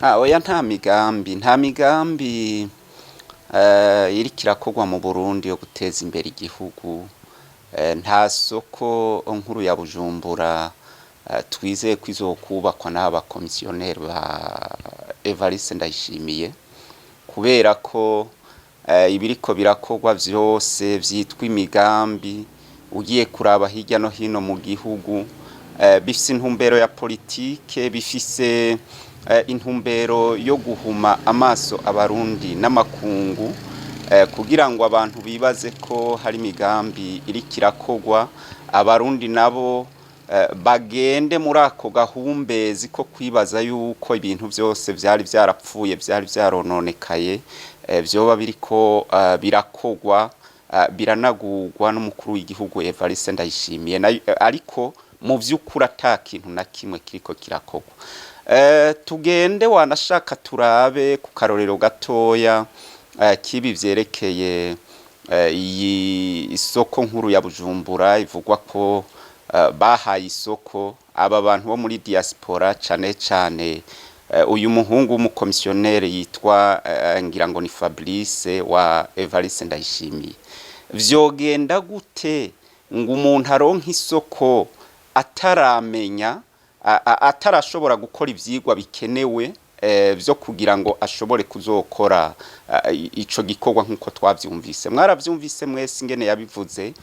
Ah, oya, nta migambi iriko irakorwa mu Burundi yo guteza imbere igihugu. Nta soko nkuru ya Bujumbura twizeye ko izokubakwa n'aba bakomisiyoneri ba Evariste Ndayishimiye, kubera ko ibiriko birakorwa vyose vyitwa imigambi, ugiye kuraba hirya no hino mu gihugu, bifise intumbero ya politike, bifise intumbero yo guhuma amaso Abarundi n'amakungu, kugira ngo abantu bibaze ko hari imigambi iriko irakorwa, Abarundi nabo bagende muri ako gahumbezi ko kwibaza yuko ibintu vyose vyari vyarapfuye, vyari vyarononekaye, vyoba biriko birakorwa, biranagurwa n'umukuru w'igihugu Evariste Ndayishimiye, ariko mu vy'ukuri ata kintu na kimwe kiriko kirakorwa. Tugende wanashaka turabe ku karorero gatoya kibi vyerekeye iyi isoko nkuru ya Bujumbura ivugwa ko bahaye isoko aba bantu bo muri diaspora, cane cane uyu muhungu w'umukomisiyoneri yitwa ngira ngo ni Fabrice wa Evariste Ndayishimiye. Vyogenda gute ngo umuntu aronke isoko ataramenya, atarashobora gukora ivyigwa bikenewe vyo kugira ngo ashobore kuzokora ico gikorwa? Nk'uko twavyumvise, mwaravyumvise mwese ingene yabivuze.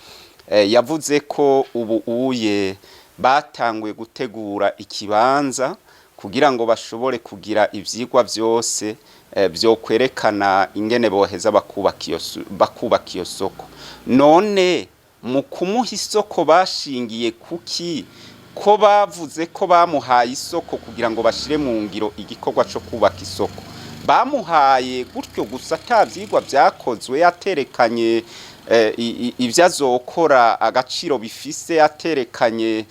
Yavuze ko ubu uye batanguye gutegura ikibanza kugira ngo bashobore kugira ivyigwa vyose vyo kwerekana ingene boheza bakubaka iyo soko. None mu kumuha isoko bashingiye kuki, ko bavuze ko bamuhaye isoko kugira ngo bashire mu ngiro igikorwa co kubaka isoko? Bamuhaye gutyo gusa ata vyigwa vyakozwe, yaterekanye ivyo azokora, agaciro bifise, aterekanye,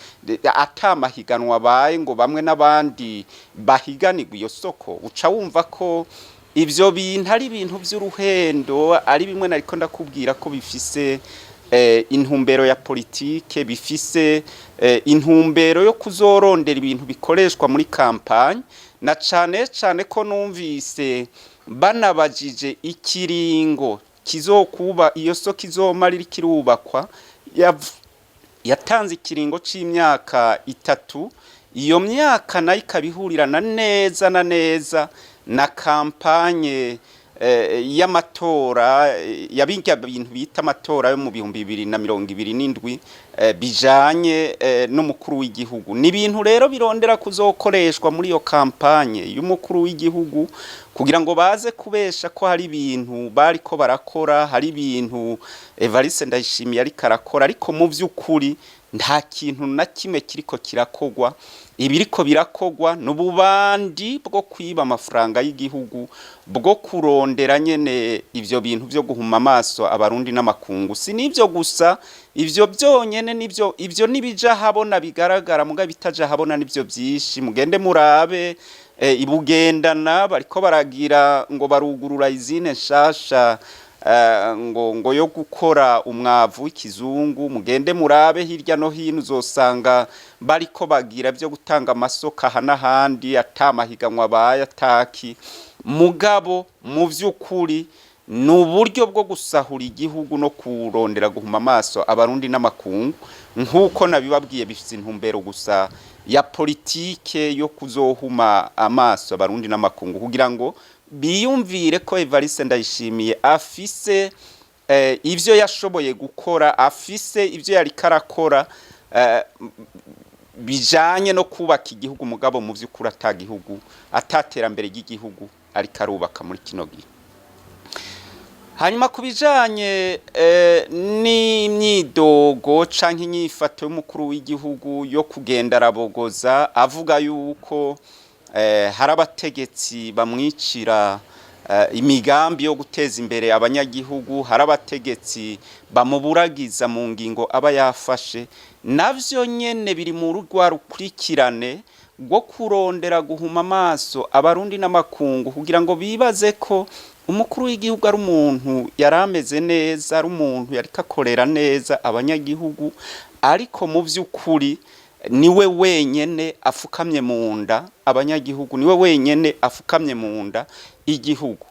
ata mahiganwa abaye ngo bamwe n'abandi bahiganirwe iyo soko? Uca wumva ko ivyo bintu ari ibintu vy'uruhendo, ari bimwe nariko ndakubwira ko bifise intumbero ya politike, bifise intumbero yo kuzorondera ibintu bikoreshwa muri campagne, na cane cane ko numvise banabajije ikiringo kizokuba iyo soko izomara iriko irubakwa, yatanze ikiringo c'imyaka 3. Iyo myaka nayo ikaba ihurirana neza na neza na campagne y'amatora, ya birya bintu bita amatora yo mu 2027, bijanye n'umukuru w'igihugu. Ni ibintu rero birondera kuzokoreshwa muri iyo campagne y'umukuru w'igihugu, kugira ngo baze kubesha ko hari ibintu bariko barakora, hari ibintu Evariste Ndayishimiye ariko arakora, ariko mu vy'ukuri nta kintu na kimwe kiriko kirakogwa. Ibiriko birakogwa n'ububandi bwo kwiba amafaranga y'igihugu, bwo kurondera nyene ivyo bintu vyo guhuma amaso Abarundi n'amakungu. Si n'ivyo gusa, ivyo byonyene nivyo, ivyo nibija habona bigaragara, muga bitaja habona nivyo vyinshi. Mugende murabe ibugendana bariko baragira ngo barugurura izine nshasha, ngo yo gukora umwavu w'ikizungu. Mugende murabe hirya no hino, uzosanga bariko bagira byo gutanga amasoko aha n'ahandi ata mahiganwa abaye ataki, mugabo mu vy'ukuri ni uburyo bwo gusahura igihugu no kurondera guhuma amaso Abarundi n'amakungu. Nk'uko nabibabwiye, bifite intumbero gusa ya politike yo kuzohuma amaso Abarundi n'amakungu, kugira ngo biyumvire ko Evariste Ndayishimiye afise ivyo yashoboye gukora, afise ivyo yariko arakora bijanye no kubaka igihugu, mugabo mu vy'ukuri ata gihugu, ataterambere ry'igihugu ariko arubaka muri kino gihe. Hanyuma ku bijanye n'imyidogo canke inyifato y'umukuru w'igihugu yo kugenda arabogoza avuga yuko hari abategetsi bamwicira imigambi yo guteza imbere abanyagihugu, hari abategetsi bamuburagiza mu ngingo aba yafashe, navyo nyene biri mu rwa rukurikirane rwo kurondera guhuma amaso Abarundi n'amakungu, kugira ngo bibaze ko umukuru w'igihugu ari umuntu yari ameze neza, ari umuntu yariko akorera neza abanyagihugu, ariko mu vy'ukuri Niwe wenyene afukamye mu nda abanyagihugu, niwe wenyene afukamye mu nda igihugu.